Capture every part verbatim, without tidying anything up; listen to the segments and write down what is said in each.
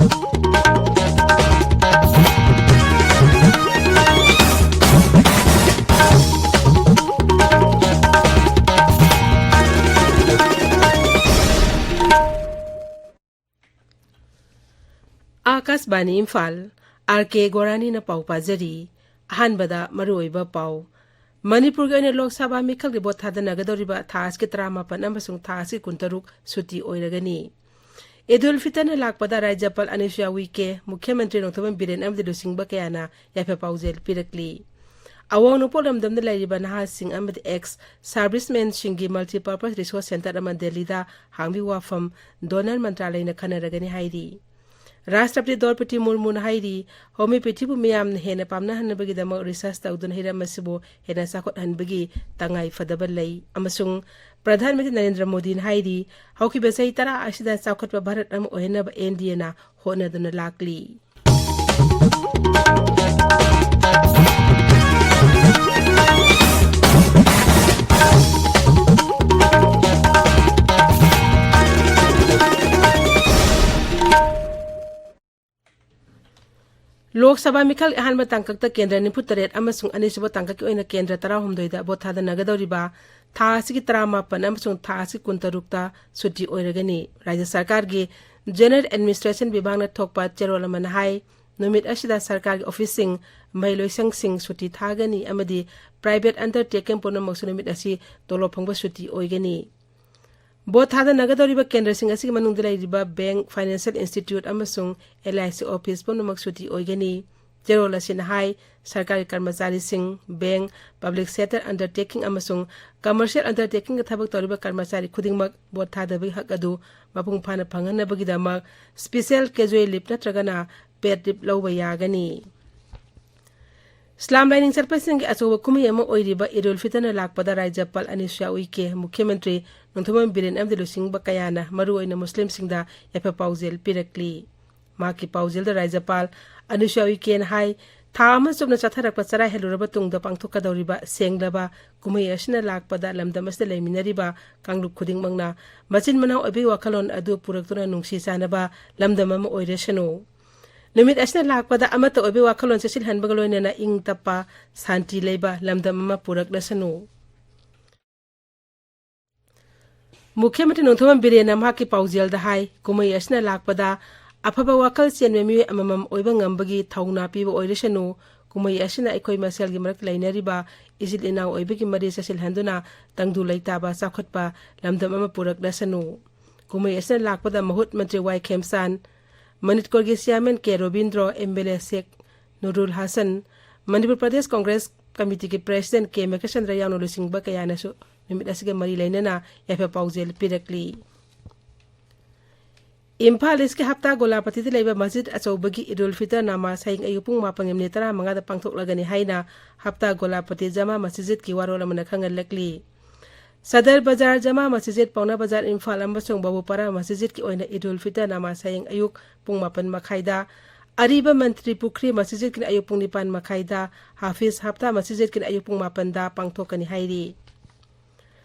ꯑꯥꯀꯥꯁꯕꯥꯅꯤ Imphal, R ꯀꯦ ꯒꯣꯔꯥꯅꯤꯅ ꯄꯥꯎ ꯄꯥꯖꯔꯤ꯫ ꯑꯍꯥꯟꯕꯗ ꯃꯔꯨꯑꯣꯏꯕ ꯄꯥꯎ꯫ ꯃꯅꯤꯄꯨꯔꯒꯤ ꯑꯣꯏꯅ ꯂꯣꯛ ꯁꯚꯥ ꯃꯤꯈꯜꯒꯤ ꯚꯣꯠ ꯊꯥꯗꯅꯒꯗꯧꯔꯤꯕ ꯊꯥ ꯑꯁꯤꯒꯤ ꯇꯔꯥꯃꯥꯄꯟ ꯑꯃꯁꯨꯡ ꯊꯥ ꯑꯁꯤꯒꯤ ꯀꯨꯟꯇꯔꯨꯛ ꯁꯨꯇꯤ ꯑꯣꯏꯔꯒꯅꯤ꯫ ꯏꯗꯨꯜ ꯐꯤꯇꯔꯅ ꯂꯥꯛꯄꯗ ꯔꯥꯖ꯭ꯌꯄꯥꯜ ꯑꯅꯨꯁꯨꯌꯥ ꯎꯏꯀꯦ, ꯃꯨꯈ꯭ꯌ ꯃꯟꯇ꯭ꯔꯤ ꯅꯣꯡꯊꯣꯝꯕꯝ ꯕꯤꯔꯦꯟ ꯑꯃꯗꯤ ꯂꯨꯆꯤꯡꯕ ꯀꯌꯥꯅ ꯌꯥꯏꯐ ꯄꯥꯎꯖꯦꯜ ꯄꯤꯔꯛꯂꯤ꯫ ꯑꯋꯥꯡ ꯅꯣꯡꯄꯣꯛ ꯂꯝꯗꯝꯗ ꯂꯩꯔꯤꯕ ꯅꯍꯥꯁꯤꯡ ꯑꯃꯗꯤ ꯑꯦꯛꯁ ꯁꯥꯔꯚꯤꯁꯃꯦꯟꯁꯤꯡꯒꯤ ꯃꯜꯇꯤꯄꯔꯄꯁ ꯔꯤꯁꯣꯔꯁ ꯁꯦꯟꯇꯔ ꯑꯃ ꯗꯦꯜꯂꯤꯗ ꯍꯥꯡꯕꯒꯤ ꯋꯥꯐꯝ ꯗꯣꯅꯔ ꯃꯟꯇ꯭ꯔꯥꯂꯌꯅ ꯈꯟꯅꯔꯒꯅꯤ ꯍꯥꯏꯔꯤ꯫ ꯔꯥꯁꯇ꯭ꯔꯄꯇꯤ ꯗ꯭ꯔꯧꯄꯗꯤ ꯃꯨꯔꯃꯨꯅ ꯍꯥꯏꯔꯤ, ꯍꯣꯃꯤꯑꯣꯄꯦꯊꯤꯕꯨ ꯃꯤꯌꯥꯝꯅ ꯍꯦꯟꯅ ꯄꯥꯝꯅꯍꯟꯅꯕꯒꯤꯗꯃꯛ ꯔꯤꯁꯔꯆ ꯇꯧꯗꯨꯅ ꯍꯤꯔꯝ ꯑꯁꯤꯕꯨ ꯍꯦꯟꯅ ꯆꯥꯎꯈꯠꯍꯟꯕꯒꯤ ꯇꯉꯥꯏ ꯐꯗꯕ ꯂꯩ꯫ ꯑꯃꯁꯨꯡ ꯄ꯭ꯔꯙꯥꯟ ꯃꯟꯇ꯭ꯔꯤ ꯅꯔꯦꯟꯗ꯭ꯔ ꯃꯣꯗꯤꯅ ꯍꯥꯏꯔꯤ, ꯍꯧꯈꯤꯕ ꯆꯍꯤ ꯇꯔꯥ ꯑꯁꯤꯗ ꯆꯥꯎꯈꯠꯄ ꯚꯥꯔꯠ ꯑꯃ ꯑꯣꯏꯍꯟꯅꯕ ꯑꯦꯟ ꯗꯤ ꯑꯦꯅ ꯍꯣꯠꯅꯗꯨꯅ ꯂꯥꯛꯂꯤ꯫ ꯂꯣꯛ ꯁꯚꯥ ꯃꯤꯈꯜ ꯑꯍꯥꯟꯕ ꯇꯥꯡꯀꯛꯇ ꯀꯦꯟꯗ꯭ꯔ ꯅꯤꯐꯨ ꯇꯔꯦꯠ ꯑꯃꯁꯨꯡ ꯑꯅꯤꯁꯨꯕ ꯇꯥꯡꯀꯛꯀꯤ ꯑꯣꯏꯅ ꯀꯦꯟꯗ꯭ꯔ ꯇꯔꯥꯍꯨꯝꯗꯣꯏꯗ ꯚꯣꯠ ꯊꯥꯗꯅꯒꯗꯧꯔꯤꯕ ꯊꯥ ꯑꯁꯤꯒꯤ ꯇꯔꯥꯃꯥꯄꯟ ꯑꯃꯁꯨꯡ ꯊꯥ ꯑꯁꯤꯒꯤ ꯀꯨꯟꯇꯔꯨꯛꯇ ꯁꯨꯇꯤ ꯑꯣꯏꯔꯒꯅꯤ꯫ ꯔꯥꯖ꯭ꯌ ꯁꯔꯀꯥꯔꯒꯤ ꯖꯦꯅꯔꯦꯜ ꯑꯦꯗꯃꯤꯅꯤꯁꯇ꯭ꯔꯦꯁꯟ ꯕꯤꯚꯥꯒꯅ ꯊꯣꯛꯄ ꯆꯦꯔꯣꯜ ꯑꯃꯅ ꯍꯥꯏ, ꯅꯨꯃꯤꯠ ꯑꯁꯤꯗ ꯁꯔꯀꯥꯔꯒꯤ ꯑꯣꯐꯤꯁꯁꯤꯡ, ꯃꯍꯩ ꯂꯣꯏꯁꯪꯁꯤꯡ ꯁꯨꯇꯤ ꯊꯥꯒꯅꯤ ꯑꯃꯗꯤ ꯄ꯭ꯔꯥꯏꯚꯦꯠ ꯑꯟꯗꯔꯇꯦꯀꯤꯡ ꯄꯨꯝꯅꯃꯛꯁꯨ ꯅꯨꯃꯤꯠ ꯑꯁꯤ ꯇꯣꯂꯣꯞ ꯐꯪꯕ ꯁꯨꯇꯤ ꯑꯣꯏꯒꯅꯤ꯫ ꯚꯣꯠ ꯊꯥꯗꯅꯒꯗꯧꯔꯤꯕ ꯀꯦꯟꯗ꯭ꯔꯁꯤꯡ ꯑꯁꯤꯒꯤ ꯃꯅꯨꯡꯗ ꯂꯩꯔꯤꯕ ꯕꯦꯡꯛ, ꯐꯥꯏꯅꯥꯟꯁꯤꯌꯦꯜ ꯏꯟꯁꯇꯤꯇ꯭ꯌꯨꯠ ꯑꯃꯁꯨꯡ ꯑꯦꯜ ꯑꯥꯏ ꯁꯤ ꯑꯣꯐꯤꯁ ꯄꯨꯝꯅꯃꯛ ꯁꯨꯇꯤ ꯑꯣꯏꯒꯅꯤ꯫ ꯆꯦꯔꯣꯜ ꯑꯁꯤꯅ ꯍꯥꯏ, ꯁꯔꯀꯥꯔꯒꯤ ꯀꯔꯃꯆꯥꯔꯤꯁꯤꯡ, ꯕꯦꯡꯛ, ꯄꯕ꯭ꯂꯤꯛ ꯁꯦꯛꯇꯔ ꯑꯟꯗꯔꯇꯦꯀꯤꯡ ꯑꯃꯁꯨꯡ ꯀꯃꯔꯁꯤꯌꯦꯜ ꯑꯟꯗꯔꯇꯦꯀꯤꯡꯗ ꯊꯕꯛ ꯇꯧꯔꯤꯕ ꯀꯔꯃꯆꯥꯔꯤ ꯈꯨꯗꯤꯡꯃꯛ ꯚꯣꯠ ꯊꯥꯗꯕꯒꯤ ꯍꯛ ꯑꯗꯨ ꯃꯄꯨꯡ ꯐꯥꯅ ꯐꯪꯍꯟꯅꯕꯒꯤꯗꯃꯛ ꯁ꯭ꯄꯦꯁꯤꯌꯦꯜ ꯀꯦꯖꯨꯋꯦꯜ ꯂꯤꯚ ꯅꯠꯇ꯭ꯔꯒꯅ ꯄꯦꯗ ꯂꯤꯚ ꯂꯧꯕ ꯌꯥꯒꯅꯤ꯫ ꯏꯁꯂꯥꯝ ꯂꯥꯏꯅꯤꯡ ꯆꯠꯄꯁꯤꯡꯒꯤ ꯑꯆꯧꯕ ꯀꯨꯝꯍꯩ ꯑꯃ ꯑꯣꯏꯔꯤꯕ ꯏꯗꯨꯜ ꯐꯤꯇꯔꯅ ꯂꯥꯛꯄꯗ ꯔꯥꯖ꯭ꯌꯄꯥꯜ ꯑꯅꯤꯁꯨꯌꯥ ꯎꯏꯀꯦ, ꯃꯨꯈ꯭ꯌ ꯃꯟꯇ꯭ꯔꯤ ꯅꯣꯡꯊꯣꯝꯕꯝ ꯕꯤꯔꯦꯟ ꯑꯃꯗꯤ ꯂꯨꯆꯤꯡꯕ ꯀꯌꯥꯅ ꯃꯔꯨꯑꯣꯏꯅ ꯃꯨꯁꯂꯤꯝꯁꯤꯡꯗ ꯌꯥꯏꯐ ꯄꯥꯎꯖꯦꯜ ꯄꯤꯔꯛꯂꯤ꯫ ꯃꯍꯥꯛꯀꯤ ꯄꯥꯎꯖꯦꯜꯗ ꯔꯥꯖ꯭ꯌꯄꯥꯜ ꯑꯅꯨꯁꯨꯌꯥ ꯎꯏꯀꯦꯅ ꯍꯥꯏ, ꯊꯥ ꯑꯃ ꯆꯨꯞꯅ ꯆꯠꯊꯔꯛꯄ ꯆꯔꯥ ꯍꯦꯜꯂꯨꯔꯕ ꯇꯨꯡꯗ ꯄꯥꯡꯊꯣꯛꯀꯗꯧꯔꯤꯕ ꯁꯦꯡꯂꯕ ꯀꯨꯝꯍꯩ ꯑꯁꯤꯅ ꯂꯥꯛꯄꯗ ꯂꯝꯗꯝ ꯑꯁꯤꯗ ꯂꯩꯃꯤꯟꯅꯔꯤꯕ ꯀꯥꯡꯂꯨꯞ ꯈꯨꯗꯤꯡꯃꯛꯅ ꯃꯆꯤꯟ ꯃꯅꯥꯎ ꯑꯣꯏꯕꯒꯤ ꯋꯥꯈꯜꯂꯣꯟ ꯑꯗꯨ ꯄꯨꯔꯛꯇꯨꯅ ꯅꯨꯡꯁꯤ ꯆꯥꯟꯅꯕ ꯂꯝꯗꯝ ꯑꯃ ꯑꯣꯏꯔꯁꯅꯨ꯫ ꯅꯨꯃꯤꯠ ꯑꯁꯤꯅ ꯂꯥꯛꯄꯗ ꯑꯃꯠꯇ ꯑꯣꯏꯕꯒꯤ ꯋꯥꯈꯜꯂꯣꯟ ꯆꯦꯠꯁꯤꯜꯍꯟꯕꯒ ꯂꯣꯏꯅꯅ ꯏꯪ ꯇꯞꯄ, ꯁꯥꯟꯇꯤ ꯂꯩꯕ ꯂꯝꯗꯝ ꯑꯃ ꯄꯨꯔꯛꯂꯁꯅꯨ꯫ ꯃꯨꯈ꯭ꯌ ꯃꯟꯇ꯭ꯔꯤ ꯅꯣꯡꯊꯣꯝꯕꯝ ꯕꯤꯔꯦꯟꯅ ꯃꯍꯥꯛꯀꯤ ꯄꯥꯎꯖꯦꯜꯗ ꯍꯥꯏ, ꯀꯨꯝꯍꯩ ꯑꯁꯤꯅ ꯂꯥꯛꯄꯗ ꯑꯐꯕ ꯋꯥꯈꯜ ꯆꯦꯟꯕ ꯃꯤꯑꯣꯏ ꯑꯃꯃꯝ ꯑꯣꯏꯕ ꯉꯝꯕꯒꯤ ꯊꯧꯅꯥ ꯄꯤꯕ ꯑꯣꯏꯔꯁꯅꯨ꯫ ꯀꯨꯝꯍꯩ ꯑꯁꯤꯅ ꯑꯩꯈꯣꯏ ꯃꯁꯦꯜꯒꯤ ꯃꯔꯛꯇ ꯂꯩꯅꯔꯤꯕ ꯏꯆꯤꯜ ꯏꯅꯥꯎ ꯑꯣꯏꯕꯒꯤ ꯃꯔꯤ ꯆꯦꯠꯁꯤꯜꯍꯟꯗꯨꯅ ꯇꯪꯗꯨ ꯂꯩꯇꯥꯕ ꯆꯥꯎꯈꯠꯄ ꯂꯝꯗꯝ ꯑꯃ ꯄꯨꯔꯛꯂꯁꯅꯨ꯫ ꯀꯨꯝꯍꯩ ꯑꯁꯤꯅ ꯂꯥꯛꯄꯗ ꯃꯍꯨꯠ ꯃꯟꯇ꯭ꯔꯤ ꯋꯥꯏ ꯈꯦꯝꯆꯥꯟ, ꯃꯅꯤꯄꯨꯔꯒꯤ chairman K Robindro, M L A Sheikh Nurul Hassan, Manipur Pradesh Congress ꯀꯃꯤꯇꯤꯒꯤ ꯄ꯭ꯔꯦꯁꯤꯗꯦꯟꯠ ꯀꯦ ꯃꯦꯀꯁꯟꯗ꯭ꯔ ꯌꯥꯎꯅ ꯂꯨꯆꯤꯡꯕ ꯀꯌꯥꯅꯁꯨ ꯅꯨꯃꯤꯠ ꯑꯁꯤꯒ ꯃꯔꯤ ꯂꯩꯅꯅ ꯌꯥꯏꯐ ꯄꯥꯎꯖꯦꯜ ꯄꯤꯔꯛꯂꯤ꯫ ꯏꯝꯐꯥꯜ ꯏꯁꯀꯤ ꯍꯞꯇꯥ ꯒꯣꯂꯥꯄꯇꯤꯗ ꯂꯩꯕ ꯃꯁꯖꯤꯗ ꯑꯆꯧꯕꯒꯤ ꯏꯗꯨꯜ ꯐꯤꯇꯔ ꯅꯃꯥꯖ ꯍꯌꯦꯡ ꯑꯌꯨꯛ ꯄꯨꯡ ꯃꯥꯄꯟꯒꯤ ꯃꯤꯅꯤꯠ ꯇꯔꯥꯃꯉꯥꯗ ꯄꯥꯡꯊꯣꯛꯂꯒꯅꯤ ꯍꯥꯏꯅ ꯍꯞꯇꯥ ꯒꯣꯂꯥꯄꯇꯤ ꯖꯃꯥ ꯃꯁꯖꯤꯗꯀꯤ ꯋꯥꯔꯣꯜ ꯑꯃꯅ ꯈꯪꯍꯜꯂꯛꯂꯤ꯫ ꯁꯗꯔ ꯕꯖꯥꯔ ꯖꯃꯥ ꯃꯁꯖꯤꯗ, ꯄꯥꯎꯅꯥ ꯕꯖꯥꯔ, ꯏꯝꯐꯥꯜ ꯑꯃꯁꯨꯡ ꯕꯥꯕꯨꯄꯥꯔꯥ ꯃꯁꯖꯤꯗꯀꯤ ꯑꯣꯏꯅ ꯏꯗꯨꯜ ꯐꯤꯇꯔ ꯅꯃꯥꯖ ꯍꯌꯦꯡ ꯑꯌꯨꯛ ꯄꯨꯡ ꯃꯥꯄꯟ ꯃꯈꯥꯏꯗ, ꯑꯔꯤꯕ ꯃꯟꯇ꯭ꯔꯤ ꯄꯨꯈ꯭ꯔꯤ ꯃꯁꯖꯤꯗꯀꯤꯅ ꯑꯌꯨꯛ ꯄꯨꯡ ꯅꯤꯄꯥꯟ ꯃꯈꯥꯏꯗ, ꯍꯥꯐꯤꯖ ꯍꯞꯇꯥ ꯃꯁꯖꯤꯗꯀꯤꯅ ꯑꯌꯨꯛ ꯄꯨꯡ ꯃꯥꯄꯟꯗ ꯄꯥꯡꯊꯣꯛꯀꯅꯤ ꯍꯥꯏꯔꯤ꯫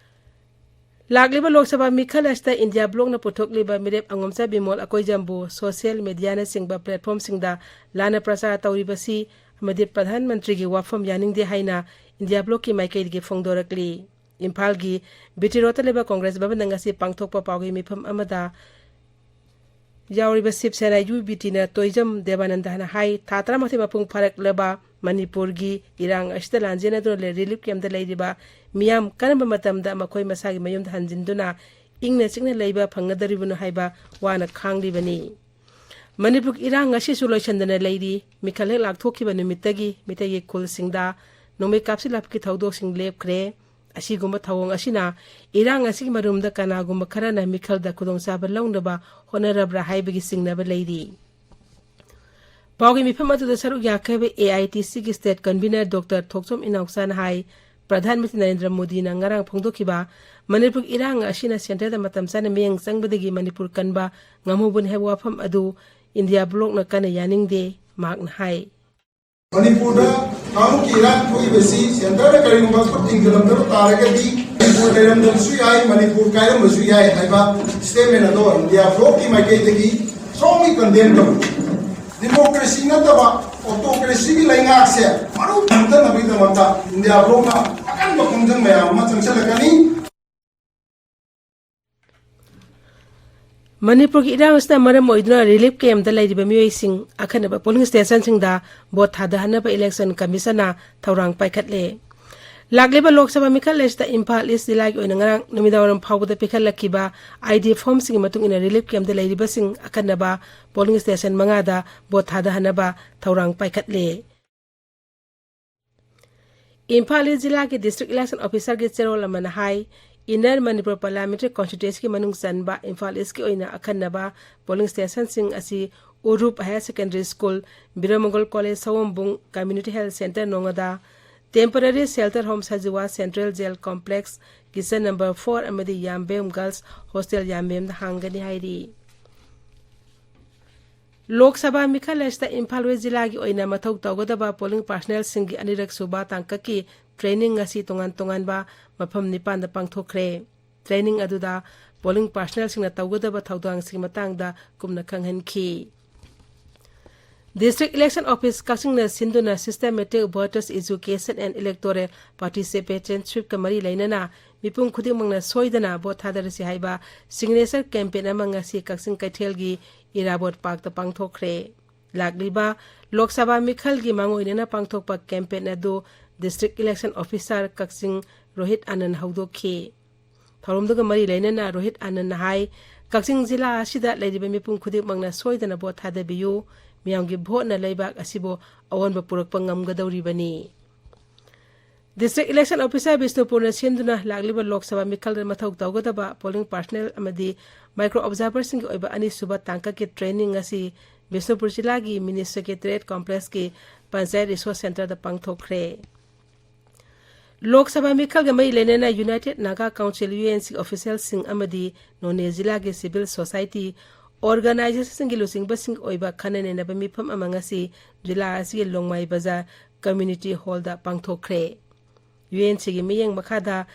ꯂꯥꯛꯂꯤꯕ ꯂꯣꯛ ꯁꯚꯥ ꯃꯤꯈꯜ ꯑꯁꯤꯗ ꯏꯟꯗꯤꯌꯥ ꯕ꯭ꯂꯣꯛꯅ ꯄꯨꯊꯣꯛꯂꯤꯕ ꯃꯤꯔꯦꯞ ꯑꯉꯣꯝꯆꯥ ꯕꯤꯃꯣꯜ ꯑꯀꯣꯏꯖꯝꯕꯨ ꯁꯣꯁꯤꯌꯦꯜ ꯃꯦꯗꯤꯌꯥꯅꯆꯤꯡꯕ ꯄ꯭ꯂꯦꯠꯐꯣꯝꯁꯤꯡꯗ ꯂꯥꯟꯅ ꯄ꯭ꯔꯆꯥꯔ ꯇꯧꯔꯤꯕꯁꯤ ꯑꯃꯗꯤ ꯄ꯭ꯔꯙꯥꯟ ꯃꯟꯇ꯭ꯔꯤꯒꯤ ꯋꯥꯐꯝ ꯌꯥꯅꯤꯡꯗꯦ ꯍꯥꯏꯅ ꯏꯟꯗꯤꯌꯥ ꯕ꯭ꯂꯣꯛꯀꯤ ꯃꯥꯏꯀꯩꯗꯒꯤ ꯐꯣꯡꯗꯣꯔꯛꯂꯤ꯫ ꯏꯝꯐꯥꯜꯒꯤ ꯕꯤ ꯇꯤ ꯔꯣꯗꯇ ꯂꯩꯕ ꯀꯣꯡꯒ꯭ꯔꯦꯁ ꯚꯕꯟꯗ ꯉꯁꯤ ꯄꯥꯡꯊꯣꯛꯄ ꯄꯥꯎꯒꯤ ꯃꯤꯐꯝ ꯑꯃꯗ ꯌꯥꯎꯔꯤꯕ ꯁꯤꯕ ꯁꯦꯅꯥ ꯌꯨ ꯕꯤ ꯇꯤꯅ ꯇꯣꯏꯖꯝ ꯗꯦꯕꯥꯅꯟꯗꯅ ꯍꯥꯏ, ꯊꯥ ꯇꯔꯥꯃꯥꯊꯣꯏ ꯃꯄꯨꯡ ꯐꯥꯔꯛꯂꯕ ꯃꯅꯤꯄꯨꯔꯒꯤ ꯏꯔꯥꯡ ꯑꯁꯤꯗ ꯂꯥꯟꯖꯦꯟꯅꯗꯨꯅ ꯂꯩ-, ꯔꯤꯂꯤꯐ ꯀꯦꯝꯞꯇ ꯂꯩꯔꯤꯕ ꯃꯤꯌꯥꯝ ꯀꯔꯝꯕ ꯃꯇꯝꯗ ꯃꯈꯣꯏ ꯃꯁꯥꯒꯤ ꯃꯌꯨꯝꯗ ꯍꯟꯖꯤꯟꯗꯨꯅ ꯏꯪꯅ ꯆꯤꯛꯅ ꯂꯩꯕ ꯐꯪꯒꯗꯧꯔꯤꯕꯅꯣ ꯍꯥꯏꯕ ꯋꯥꯅ ꯈꯥꯡꯂꯤꯕꯅꯤ꯫ ꯃꯅꯤꯄꯨꯔꯒꯤ ꯏꯔꯥꯡ ꯉꯁꯤꯁꯨ ꯂꯣꯏꯁꯤꯟꯗꯅ ꯂꯩꯔꯤ꯫ ꯃꯤꯈꯜ ꯍꯦꯛ ꯂꯥꯛꯊꯣꯛꯈꯤꯕ ꯅꯨꯃꯤꯠꯇꯒꯤ ꯃꯤꯇꯩꯒꯤ ꯈꯨꯜꯁꯤꯡꯗ ꯅꯣꯡꯃꯩ ꯀꯥꯞꯁꯤꯜꯂꯛꯄꯒꯤ ꯊꯧꯗꯣꯛꯁꯤꯡ ꯂꯦꯞꯈ꯭ꯔꯦ꯫ ꯑꯁꯤꯒꯨꯝꯕ ꯊꯧꯑꯣꯡ ꯑꯁꯤꯅ ꯏꯔꯥꯡ ꯑꯁꯤꯒꯤ ꯃꯔꯨꯝꯗ ꯀꯅꯥꯒꯨꯝꯕ ꯈꯔꯅ ꯃꯤꯈꯜꯗ ꯈꯨꯗꯣꯡꯆꯥꯕ ꯂꯧꯅꯕ ꯍꯣꯠꯅꯔꯕ꯭ꯔꯥ ꯍꯥꯏꯕꯒꯤ ꯆꯤꯡꯅꯕ ꯂꯩꯔꯤ꯫ ꯄꯥꯎꯒꯤ ꯃꯤꯐꯝ ꯑꯗꯨꯗ ꯁꯔꯨꯛ ꯌꯥꯈꯤꯕ ꯑꯦ ꯑꯥꯏ ꯇꯤ ꯁꯤꯒꯤ ꯁ꯭ꯇꯦꯠ ꯀꯟꯚꯤꯅꯔ ꯗꯣꯛꯇꯔ ꯊꯣꯛꯆꯣꯝ ꯏꯅꯥꯎꯆꯥꯅ ꯍꯥꯏ, ꯄ꯭ꯔꯙꯥꯟ ꯃꯟꯇ꯭ꯔꯤ ꯅꯔꯦꯟꯗ꯭ꯔ ꯃꯣꯗꯤꯅ ꯉꯔꯥꯡ ꯐꯣꯡꯗꯣꯛꯈꯤꯕ ꯃꯅꯤꯄꯨꯔꯒꯤ ꯏꯔꯥꯡ ꯑꯁꯤꯅ ꯁꯦꯟꯇꯔꯗ ꯃꯇꯝ ꯆꯥꯅ ꯃꯤꯠꯌꯦꯡ ꯆꯪꯕꯗꯒꯤ ꯃꯅꯤꯄꯨꯔ ꯀꯟꯕ ꯉꯝꯍꯧꯕꯅꯤ ꯍꯥꯏꯕ ꯋꯥꯐꯝ ꯑꯗꯨ ꯏꯟꯗꯤꯌꯥ ꯕ꯭ꯂꯣꯛꯅ ꯀꯟꯅ ꯌꯥꯅꯤꯡꯗꯦ, ꯃꯍꯥꯛꯅ ꯍꯥꯏ꯫ ꯃꯅꯤꯄꯨꯔꯗ ꯀꯥꯡꯂꯨꯞꯀꯤ ꯏꯔꯥꯡ ꯊꯣꯛꯏꯕꯁꯤ ꯁꯦꯟꯇꯔꯗ ꯀꯔꯤꯒꯨꯝꯕ ꯈꯨꯠ ꯊꯤꯡꯖꯤꯜꯂꯝꯗꯕ ꯇꯥꯔꯒꯗꯤ ꯃꯅꯤꯄꯨꯔ ꯂꯩꯔꯝꯗꯕꯁꯨ ꯌꯥꯏ, ꯃꯅꯤꯄꯨꯔ ꯀꯥꯏꯔꯝꯕꯁꯨ ꯌꯥꯏ ꯍꯥꯏꯕ ꯁ꯭ꯇꯦꯠꯃꯦꯟ ꯑꯗꯣ ꯏꯟꯗꯤꯌꯥ ꯕ꯭ꯂꯣꯛꯀꯤ ꯃꯥꯏꯀꯩꯗꯒꯤ strongly condemn ꯇꯧꯏ꯫ ꯗꯤꯃꯣꯀ꯭ꯔꯦꯁꯤ ꯅꯠꯇꯕ ꯑꯣꯇꯣꯀ꯭ꯔꯦꯁꯤꯒꯤ ꯂꯩꯉꯥꯛꯁꯦ ꯃꯔꯨ ꯊꯝꯗꯅꯕꯒꯤꯗꯃꯛꯇ ꯏꯟꯗꯤꯌꯥ ꯕ꯭ꯂꯣꯛꯅ ꯑꯀꯟꯕ ꯈꯣꯡꯖꯪ ꯃꯌꯥꯝ ꯑꯃ ꯆꯪꯁꯤꯜꯂꯛꯀꯅꯤ꯫ ꯃꯅꯤꯄꯨꯔꯒꯤ ꯏꯔꯥꯡ ꯑꯁꯤꯅ ꯃꯔꯝ ꯑꯣꯏꯗꯨꯅ ꯔꯤꯂꯤꯐ ꯀꯦꯝꯞꯇ ꯂꯩꯔꯤꯕ ꯃꯤꯑꯣꯏꯁꯤꯡ ꯑꯈꯟꯅꯕ ꯄꯣꯂꯤꯡ ꯁ꯭ꯇꯦꯁꯟꯁꯤꯡꯗ ꯚꯣꯠ ꯊꯥꯗꯍꯟꯅꯕ ꯏꯂꯦꯛꯁꯟ ꯀꯃꯤꯁꯟꯅ ꯊꯧꯔꯥꯡ ꯄꯥꯏꯈꯠꯂꯦ꯫ ꯂꯥꯛꯂꯤꯕ ꯂꯣꯛ ꯁꯚꯥ ꯃꯤꯈꯜ ꯑꯁꯤꯗ ꯏꯝꯐꯥꯜ ꯏꯁ ꯖꯤꯂꯥꯒꯤ ꯑꯣꯏꯅ ꯉꯔꯥꯡ ꯅꯨꯃꯤꯗꯥꯡꯋꯥꯏꯔꯝ ꯐꯥꯎꯕꯗ ꯄꯤꯈꯠꯂꯛꯈꯤꯕ ꯑꯥꯏ ꯗꯤ ꯐꯣꯔꯝꯁꯤꯡꯒꯤ ꯃꯇꯨꯡ ꯏꯟꯅ ꯔꯤꯂꯤꯐ ꯀꯦꯝꯞꯇ ꯂꯩꯔꯤꯕꯁꯤꯡ ꯑꯈꯟꯅꯕ ꯄꯣꯂꯤꯡ ꯁ꯭ꯇꯦꯁꯟ ꯃꯉꯥꯗ ꯚꯣꯠ ꯊꯥꯗꯍꯟꯅꯕ ꯊꯧꯔꯥꯡ ꯄꯥꯏꯈꯠꯂꯦ꯫ ꯏꯝꯐꯥꯜ ꯏꯁ ꯖꯤꯂꯥꯒꯤ ꯗꯤꯁꯇ꯭ꯔꯤꯛ ꯏꯂꯦꯛꯁꯟ ꯑꯣꯐꯤꯁꯔꯒꯤ ꯆꯦꯔꯣꯜ ꯑꯃꯅ ꯍꯥꯏ, ꯏꯟꯅꯔ ꯃꯅꯤꯄꯨꯔ ꯄꯥꯔꯂꯤꯌꯥꯃꯦꯟꯇꯔꯤ ꯀꯣꯟꯁꯇꯤꯇ꯭ꯋꯦꯟꯁꯤꯒꯤ ꯃꯅꯨꯡ ꯆꯟꯕ ꯏꯝꯐꯥꯜ ꯏꯁꯀꯤ ꯑꯣꯏꯅ ꯑꯈꯟꯅꯕ ꯄꯣꯂꯤꯡ ꯁ꯭ꯇꯦꯁꯟꯁꯤꯡ ꯑꯁꯤ Urup higher secondary school, Biramangol college Sawombung, community health centre ꯅꯣꯉꯥꯗꯥ, temporary shelter home Sajiwa central jail complex, kitchen number four ꯑꯃꯗꯤ ꯌꯥꯝꯕꯦꯝ ꯒꯔꯜꯁ ꯍꯣꯁꯇꯦꯜ ꯌꯥꯝꯕꯦꯝꯗ ꯍꯥꯡꯒꯅꯤ ꯍꯥꯏꯔꯤ꯫ ꯂꯣꯛ ꯁꯚꯥ ꯃꯤꯈꯜ ꯑꯁꯤꯗ ꯏꯝꯐꯥꯜ ꯋꯦꯁ ꯖꯤꯂꯥꯒꯤ ꯑꯣꯏꯅ ꯃꯊꯧ ꯇꯧꯒꯗꯕ ꯄꯣꯂꯤꯡ ꯄꯥꯔꯁꯅꯦꯜꯁꯤꯡꯒꯤ ꯑꯅꯤꯔꯛ ꯁꯨꯕ ꯇꯥꯡꯀꯛꯀꯤ ꯇ꯭ꯔꯦꯅꯤꯡ ꯉꯁꯤ ꯇꯣꯉꯥꯟ ꯇꯣꯉꯥꯟꯕ ꯃꯐꯝ ꯅꯤꯄꯥꯟꯗ ꯄꯥꯡꯊꯣꯛꯈ꯭ꯔꯦ꯫ ꯇ꯭ꯔꯦꯅꯤꯡ ꯑꯗꯨꯗ ꯄꯣꯂꯤꯡ ꯄꯥꯔꯁꯅꯦꯜꯁꯤꯡꯅ ꯇꯧꯒꯗꯕ ꯊꯧꯗꯥꯡꯁꯤꯡꯒꯤ ꯃꯇꯥꯡꯗ ꯀꯨꯞꯅ ꯈꯪꯍꯟꯈꯤ꯫ ꯗꯤꯁꯇ꯭ꯔꯤꯛ ꯏꯂꯦꯛꯁꯟ ꯑꯣꯐꯤꯁ ꯀꯛꯆꯤꯡꯅ ꯁꯤꯟꯗꯨꯅ Systematic Voters Education and Electoral Participation ꯁ꯭ꯋꯤꯞꯀ ꯃꯔꯤ ꯂꯩꯅꯅ ꯃꯤꯄꯨꯝ ꯈꯨꯗꯤꯡꯃꯛꯅ ꯁꯣꯏꯗꯅ ꯚꯣꯠ ꯊꯥꯗꯔꯁꯤ ꯍꯥꯏꯕ ꯁꯤꯒꯅꯦꯆꯔ ꯀꯦꯝꯄꯦꯟ ꯑꯃ ꯉꯁꯤ ꯀꯛꯆꯤꯡ ꯀꯩꯊꯦꯜꯒꯤ ꯏꯔꯥꯕꯣꯠ ꯄꯥꯔꯛꯇ ꯄꯥꯡꯊꯣꯛꯈ꯭ꯔꯦ꯫ ꯂꯥꯛꯂꯤꯕ ꯂꯣꯛ ꯁꯚꯥ ꯃꯤꯈꯜꯒꯤ ꯃꯥꯡꯑꯣꯏꯅꯅ ꯄꯥꯡꯊꯣꯛꯄ ꯀꯦꯝꯄꯦꯟ ꯑꯗꯨ ꯗꯤꯁꯇ꯭ꯔꯤꯛ ꯏꯂꯦꯛꯁꯟ ꯑꯣꯐꯤꯁꯥꯔ ꯀꯛꯆꯤꯡ ꯔꯣꯍꯤꯠ ꯑꯥꯅꯟ ꯍꯧꯗꯣꯛꯈꯤ꯫ ꯊꯧꯔꯝꯗꯨꯒ ꯃꯔꯤ ꯂꯩꯅꯅ ꯔꯣꯍꯤꯠ ꯑꯥꯅꯟꯅ ꯍꯥꯏ, ꯀꯛꯆꯤꯡ ꯖꯤꯂꯥ ꯑꯁꯤꯗ ꯂꯩꯔꯤꯕ ꯃꯤꯄꯨꯝ ꯈꯨꯗꯤꯡꯃꯛꯅ ꯁꯣꯏꯗꯅ ꯚꯣꯠ ꯊꯥꯗꯕꯤꯌꯨ꯫ ꯃꯤꯌꯥꯝꯒꯤ ꯚꯣꯠꯅ ꯂꯩꯕꯥꯛ ꯑꯁꯤꯕꯨ ꯑꯑꯣꯟꯕ ꯄꯨꯔꯛꯄ ꯉꯝꯒꯗꯧꯔꯤꯕꯅꯤ꯫ ꯗꯤꯁꯇ꯭ꯔꯤꯛ ꯏꯂꯦꯛꯁꯟ ꯑꯣꯐꯤꯁꯥꯔ ꯕꯤꯁꯅꯨꯄꯨꯔꯅ ꯁꯤꯟꯗꯨꯅ ꯂꯥꯛꯂꯤꯕ ꯂꯣꯛ ꯁꯚꯥ ꯃꯤꯈꯜꯗ ꯃꯊꯧ ꯇꯧꯒꯗꯕ ꯄꯣꯂꯤꯡ ꯄꯥꯔꯁꯅꯦꯜ ꯑꯃꯗꯤ ꯃꯥꯏꯀ꯭ꯔꯣ ꯑꯣꯕꯖꯥꯔꯚꯔꯁꯤꯡꯒꯤ ꯑꯣꯏꯕ ꯑꯅꯤꯁꯨꯕ ꯇꯥꯡꯀꯛꯀꯤ ꯇ꯭ꯔꯦꯅꯤꯡ ꯑꯁꯤ ꯕꯤꯁꯅꯨꯄꯨꯔ ꯖꯤꯂꯥꯒꯤ ꯃꯤꯅꯤ ꯁꯦꯀ꯭ꯔꯦꯇꯔꯤꯌꯦꯠ ꯀꯣꯝꯄ꯭ꯂꯦꯛꯁꯀꯤ ꯄꯟꯆꯥꯌꯠ ꯔꯤꯁꯣꯔꯁ ꯁꯦꯟꯇꯔꯗ ꯄꯥꯡꯊꯣꯛꯈ꯭ꯔꯦ꯫ ꯂꯣꯛ ꯁꯚꯥ ꯃꯤꯈꯜꯒ ꯃꯔꯤ ꯂꯩꯅꯅ united Naga council, U N C, ꯑꯣꯐꯤꯁꯤꯌꯦꯜꯁꯤꯡ ꯑꯃꯗꯤ ꯅꯣꯅꯦ ꯖꯤꯂꯥꯒꯤ ꯁꯤꯚꯤꯜ ꯁꯣꯁꯥꯏꯇꯤ ꯑꯣꯔꯒꯅꯥꯏꯖꯦꯁꯟꯁꯤꯡꯒꯤ ꯂꯨꯆꯤꯡꯕꯁꯤꯡ ꯑꯣꯏꯕ ꯈꯟꯅ ꯅꯩꯅꯕ ꯃꯤꯐꯝ ꯑꯃ ꯉꯁꯤ ꯖꯤꯂꯥ ꯑꯁꯤꯒꯤ ꯂꯣꯡꯃꯥꯏ ꯕꯖꯥꯔ ꯀꯝꯃ꯭ꯌꯨꯅꯤꯇꯤ ꯍꯣꯜꯗ ꯄꯥꯡꯊꯣꯛꯈ꯭ꯔꯦ꯫ ꯌꯨ ꯑꯦꯟ ꯁꯤꯒꯤ ꯃꯤꯠꯌꯦꯡ ꯃꯈꯥꯗ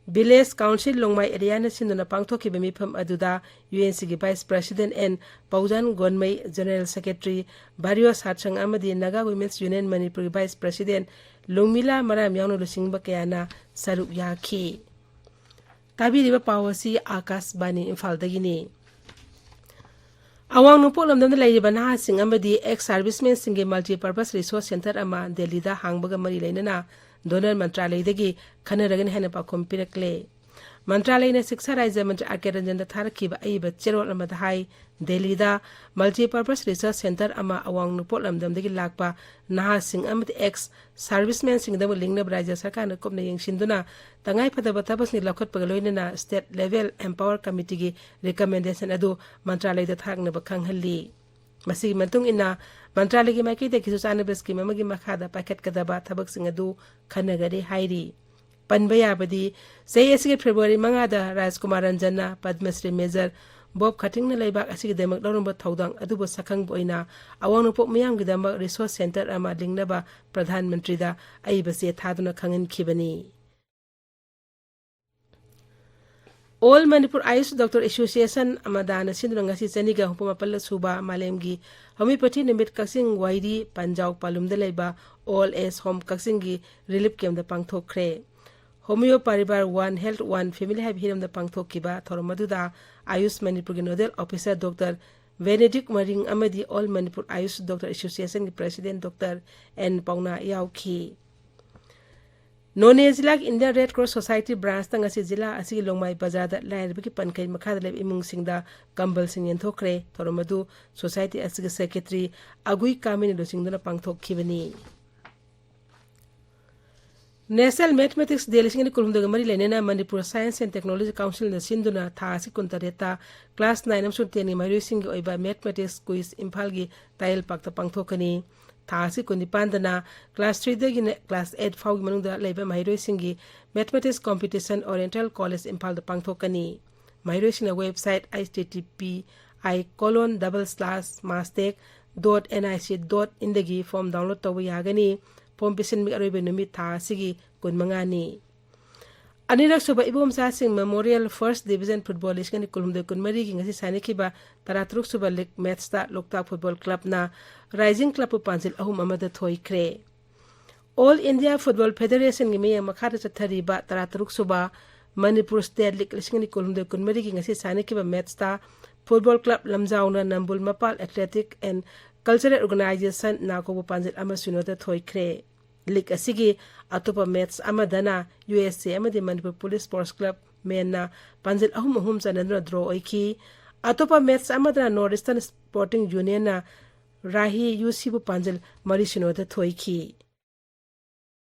ꯚꯤꯂꯦꯖ ꯀꯥꯎꯟꯁꯤꯜ ꯂꯣꯡꯃꯥꯏ ꯑꯦꯔꯤꯌꯥꯅ ꯁꯤꯟꯗꯨꯅ ꯄꯥꯡꯊꯣꯛꯈꯤꯕ ꯃꯤꯐꯝ ꯑꯗꯨꯗ ꯌꯨ ꯑꯦꯟ ꯁꯤꯒꯤ vice president N Poujan Gonmei, general secretary Vario Satsang ꯑꯃꯗꯤ ꯅꯥꯒꯥ ꯋꯤꯃꯦꯟꯁ ꯌꯨꯅꯤꯌꯟ ꯃꯅꯤꯄꯨꯔꯒꯤ ꯚꯥꯏꯁ ꯄ꯭ꯔꯁꯤꯗꯦꯟ ꯂꯨꯡꯃꯤꯂꯥ ꯃꯔꯥꯝ ꯌꯥꯎꯅ ꯂꯨꯆꯤꯡꯕ ꯀꯌꯥꯅ ꯁꯔꯨꯛ ꯌꯥꯈꯤ꯫ ꯇꯥꯕꯤꯔꯤꯕ ꯄꯥꯎ ꯑꯁꯤ ꯑꯥꯀꯥꯁꯕꯥꯅꯤ ꯏꯝꯐꯥꯜꯗꯒꯤꯅꯤ꯫ ꯑꯋꯥꯡ ꯅꯣꯡꯄꯣꯛ ꯂꯝꯗꯝꯗ ꯂꯩꯔꯤꯕ ꯅꯍꯥꯁꯤꯡ ꯑꯃꯗꯤ ꯑꯦꯛꯁ ꯁꯥꯔꯚꯤꯁꯃꯦꯟꯁꯤꯡꯒꯤ ꯃꯜꯇꯤꯄꯔꯄꯁ ꯔꯤꯁꯣꯔꯁ ꯁꯦꯟꯇꯔ ꯑꯃ ꯗꯦꯜꯂꯤꯗ ꯍꯥꯡꯕꯒ ꯃꯔꯤ ꯂꯩꯅꯅ ꯗꯣꯅꯔ ꯃꯟꯇ꯭ꯔꯥꯂꯌꯗꯒꯤ ꯈꯟꯅꯔꯒꯅꯤ ꯍꯥꯏꯅ ꯄꯥꯎꯈꯨꯝ ꯄꯤꯔꯛꯂꯦ꯫ ꯃꯟꯇ꯭ꯔꯥꯂꯌꯅ ꯁꯤꯛꯁꯥ ꯔꯥꯖ꯭ꯌ ꯃꯟꯇ꯭ꯔꯤ ꯑꯥꯔ ꯀꯦ ꯔꯟꯖꯟꯗ ꯊꯥꯔꯛꯈꯤꯕ ꯑꯏꯕ ꯆꯦꯔꯣꯜ ꯑꯃꯗ ꯍꯥꯏ, ꯗꯦꯜꯂꯤꯗ ꯃꯜꯇꯤꯄꯔꯄꯁ ꯔꯤꯁꯔꯁ ꯁꯦꯟꯇꯔ ꯑꯃ ꯑꯋꯥꯡ ꯅꯣꯡꯄꯣꯛ ꯂꯝꯗꯝꯗꯒꯤ ꯂꯥꯛꯄ ꯅꯍꯥꯁꯤꯡ ꯑꯃꯗꯤ ꯑꯦꯛꯁ ꯁꯥꯔꯚꯤꯁꯃꯦꯟꯁꯤꯡꯒꯤꯗꯃꯛ ꯂꯤꯡꯅꯕ ꯔꯥꯖ꯭ꯌ ꯁꯔꯀꯥꯔꯅ ꯀꯨꯞꯅ ꯌꯦꯡꯁꯤꯟꯗꯨꯅ ꯇꯉꯥꯏꯐꯗꯕ ꯊꯕꯛꯁꯤꯡ ꯂꯧꯈꯠꯄꯒ ꯂꯣꯏꯅꯅ ꯁ꯭ꯇꯦꯠ ꯂꯦꯚꯦꯜ ꯑꯦꯝꯄꯥꯋꯔ ꯀꯃꯤꯇꯤꯒꯤ ꯔꯤꯀꯃꯦꯟꯗꯦꯁꯟ ꯑꯗꯨ ꯃꯟꯇ꯭ꯔꯥꯂꯌꯗ ꯊꯥꯔꯛꯅꯕ ꯈꯪꯍꯜꯂꯤ꯫ ꯃꯁꯤꯒꯤ ꯃꯇꯨꯡ ꯏꯟꯅ ꯃꯟꯇ꯭ꯔꯥꯂꯌꯒꯤ ꯃꯥꯏꯀꯩꯗꯒꯤꯁꯨ ꯆꯥꯅꯕ ꯁ꯭ꯀꯤꯝ ꯑꯃꯒꯤ ꯃꯈꯥꯗ ꯄꯥꯏꯈꯠꯀꯗꯕ ꯊꯕꯛꯁꯤꯡ ꯑꯗꯨ ꯈꯟꯅꯒꯅꯤ ꯍꯥꯏꯔꯤ꯫ ꯄꯟꯕ ꯌꯥꯕꯗꯤ, ꯆꯍꯤ ꯑꯁꯤꯒꯤ ꯐꯦꯕ꯭ꯔꯨꯋꯥꯔꯤ ꯃꯉꯥꯗ ꯔꯥꯖꯀꯨꯃꯥꯔ ꯔꯟꯖꯟꯅ ꯄꯗꯃꯁ꯭ꯔꯤ ꯃꯦꯖꯔ ꯕꯣꯕ ꯈꯥꯇꯤꯡꯅ ꯂꯩꯕꯥꯛ ꯑꯁꯤꯒꯤꯗꯃꯛ ꯂꯧꯔꯝꯕ ꯊꯧꯗꯥꯡ ꯑꯗꯨꯕꯨ ꯁꯛꯈꯪꯕ ꯑꯣꯏꯅ ꯑꯋꯥꯡ ꯅꯣꯡꯄꯣꯛ ꯃꯤꯌꯥꯝꯒꯤꯗꯃꯛ ꯔꯤꯁꯣꯔꯁ ꯁꯦꯟꯇꯔ ꯑꯃ ꯂꯤꯡꯅꯕ ꯄ꯭ꯔꯙꯥꯟ ꯃꯟꯇ꯭ꯔꯤꯗ ꯑꯏꯕ ꯆꯦ ꯊꯥꯗꯨꯅ ꯈꯪꯍꯟꯈꯤꯕꯅꯤ꯫ All Manipur AYUSH doctor association, ꯑꯃꯗꯥꯅ ꯁꯤꯟꯗꯨꯅ ꯉꯁꯤ ꯆꯅꯤꯒ ꯍꯨꯝꯐꯨ ꯃꯥꯄꯜ ꯁꯨꯕ ꯃꯥꯂꯦꯝꯒꯤ ꯍꯣꯃꯤꯑꯣꯄꯦꯊꯤ ꯅꯨꯃꯤꯠ ꯀꯛꯆꯤꯡ ꯋꯥꯏꯔꯤ ꯄꯟꯖꯥꯎ ꯄꯥꯂꯨꯝꯗ ꯂꯩꯕ ꯑꯣꯜ ꯑꯦꯖ ꯍꯣꯝ ꯀꯛꯆꯤꯡꯒꯤ ꯔꯤꯂꯤꯐ ꯀꯦꯝꯞꯇ ꯄꯥꯡꯊꯣꯛꯈ꯭ꯔꯦ꯫ Homeo Parivar one health one family ꯍꯥꯏꯕ ꯍꯤꯔꯝꯗ ꯄꯥꯡꯊꯣꯛꯈꯤꯕ ꯊꯧꯔꯝ ꯑꯗꯨꯗ ꯑꯥꯌꯨꯁ ꯃꯅꯤꯄꯨꯔꯒꯤ nodal officer doctor Benedict Maring ꯑꯃꯗꯤ ꯑꯣꯜ ꯃꯅꯤꯄꯨꯔ ꯑꯥꯌꯨꯁ ꯗꯣꯛꯇꯔ ꯑꯦꯁꯣꯁꯤꯌꯦꯁꯟꯒꯤ ꯄ꯭ꯔꯁꯤꯗꯦꯟ ꯗꯣꯛꯇꯔ ꯑꯦꯟ ꯄꯥꯎꯅꯥ ꯌꯥꯎꯈꯤ꯫ ꯅꯣꯅꯦ ꯖꯤꯂꯥꯒꯤ ꯏꯟꯗꯤꯌꯟ ꯔꯦꯗ ꯀ꯭ꯔꯣꯁ ꯁꯣꯁꯥꯏꯇꯤ ꯕ꯭ꯔꯥꯟꯁꯇ ꯉꯁꯤ ꯖꯤꯂꯥ ꯑꯁꯤꯒꯤ ꯂꯣꯡꯃꯥꯏ ꯕꯖꯥꯔꯗ ꯂꯥꯏꯔꯕꯒꯤ ꯄꯟꯈꯩ ꯃꯈꯥꯗ ꯂꯩꯕ ꯏꯃꯨꯡꯁꯤꯡꯗ ꯀꯝꯕꯜꯁꯤꯡ ꯌꯦꯟꯊꯣꯛꯈ꯭ꯔꯦ꯫ ꯊꯧꯔꯝ ꯑꯗꯨ ꯁꯣꯁꯥꯏꯇꯤ ꯑꯁꯤꯒꯤ ꯁꯦꯀ꯭ꯔꯦꯇꯔꯤ ꯑꯒꯨꯏ ꯀꯥꯃꯤꯅ ꯂꯨꯆꯤꯡꯗꯨꯅ ꯄꯥꯡꯊꯣꯛꯈꯤꯕꯅꯤ꯫ ꯅꯦꯁꯅꯦꯜ ꯃꯦꯊꯃꯦꯇꯤꯛꯁ ꯗꯦ ꯂꯤꯁꯤꯡ ꯑꯅꯤ ꯀꯨꯟꯍꯨꯝꯗꯣꯏꯒ ꯃꯔꯤ ꯂꯩꯅꯅ ꯃꯅꯤꯄꯨꯔ ꯁꯥꯏꯟꯁ ꯑꯦꯟ ꯇꯦꯛꯅꯣꯂꯣꯖꯤ ꯀꯥꯎꯟꯁꯤꯜꯅ ꯁꯤꯟꯗꯨꯅ ꯊꯥ ꯑꯁꯤ ꯀꯨꯟꯇꯔꯦꯠꯇ ꯀ꯭ꯂꯥꯁ ꯅꯥꯏꯟ ꯑꯃꯁꯨꯡ ꯇꯦꯟꯒꯤ ꯃꯍꯩꯔꯣꯏꯁꯤꯡꯒꯤ ꯑꯣꯏꯕ ꯃꯦꯊꯃꯦꯇꯤꯛꯁ ꯀ꯭ꯋꯤꯖ ꯏꯝꯐꯥꯜꯒꯤ ꯇꯥꯌꯦꯜ ꯄꯥꯛꯇ ꯄꯥꯡꯊꯣꯛꯀꯅꯤ꯫ ꯊꯥ ꯑꯁꯤ ꯀꯨꯟꯅꯤꯄꯥꯟꯗꯅ ꯀ꯭ꯂꯥꯁ ꯊ꯭ꯔꯤꯗꯒꯤꯅ ꯀ꯭ꯂꯥꯁ ꯑꯩꯠ ꯐꯥꯎꯒꯤ ꯃꯅꯨꯡꯗ ꯂꯩꯕ ꯃꯍꯩꯔꯣꯏꯁꯤꯡꯒꯤ ꯃꯦꯊꯃꯦꯇꯤꯛꯁ ꯀꯣꯝꯄꯤꯇꯤꯁꯟ ꯑꯣꯔꯤꯌꯦꯟꯇꯦꯜ ꯀꯣꯂꯦꯖ ꯏꯝꯐꯥꯜꯗ ꯄꯥꯡꯊꯣꯛꯀꯅꯤ꯫ ꯃꯍꯩꯔꯣꯏꯁꯤꯡꯅ website H T T P I colon double slash mastech dot nic dot inꯗꯒꯤ form download ꯇꯧꯕ ꯌꯥꯒꯅꯤ꯫ Form ꯄꯤꯁꯤꯟꯕꯒꯤ ꯑꯔꯣꯏꯕ ꯅꯨꯃꯤꯠ ꯊꯥ ꯑꯁꯤꯒꯤ ꯀꯨꯟꯃꯉꯥꯅꯤ꯫ ꯑꯅꯤꯔꯛꯁꯨꯕ ꯏꯕꯣꯝꯆꯥꯁꯤꯡ Memorial First Division Football ꯂꯤꯁꯤꯡ ꯑꯅꯤ ꯀꯨꯟꯍꯨꯝꯗꯣꯏ ꯀꯨꯟꯃꯔꯤꯒꯤ ꯉꯁꯤ ꯁꯥꯟꯅꯈꯤꯕ ꯇꯔꯥꯇꯔꯨꯛꯁꯨꯕ league matchꯇ ꯂꯣꯛꯇꯥꯛ Football Clubꯅ Rising Clubꯄꯨ ꯄꯥꯟꯖꯤꯜ ꯑꯍꯨꯝ ꯑꯃꯗ ꯊꯣꯏꯈ꯭ꯔꯦ꯫ All India Football Federationꯒꯤ ꯃꯤꯠꯌꯦꯡ ꯃꯈꯥꯗ ꯆꯠꯊꯔꯤꯕ ꯇꯔꯥꯇꯔꯨꯛꯁꯨꯕ Manipur State League ꯂꯤꯁꯤꯡ ꯑꯅꯤ ꯀꯨꯟꯍꯨꯝꯗꯣꯏ ꯀꯨꯟꯃꯔꯤꯒꯤ ꯉꯁꯤ ꯁꯥꯟꯅꯈꯤꯕ matchꯇ Football Club ꯂꯝꯖꯥꯎꯅ ꯅꯝꯕꯨꯜ ꯃꯄꯥꯜ Athletic and Cultural Organization ꯅꯥꯀꯣꯕꯨ ꯄꯥꯟꯖꯤꯜ ꯑꯃ ꯁꯤꯅꯣꯗ ꯊꯣꯏꯈ꯭ꯔꯦ꯫ League ꯑꯁꯤꯒꯤ ꯑꯇꯣꯞꯄ match ꯑꯃꯗꯅ USA ꯑꯃꯗꯤ Manipur Police Sports Club ꯃꯦꯟꯅ ꯄꯥꯟꯖꯤꯜ ꯑꯍꯨꯝ ꯑꯍꯨꯝ ꯆꯟꯅꯗꯨꯅ draw ꯑꯣꯏꯈꯤ꯫ ꯑꯇꯣꯞꯄ match ꯑꯃꯗꯅ North Eastern Sporting Unionꯅ ꯔꯥꯍꯤ ꯌꯨꯁꯤꯕꯨ ꯄꯥꯟꯖꯤꯜ ꯃꯔꯤ ꯁꯤꯅꯣꯗ ꯊꯣꯏꯈꯤ꯫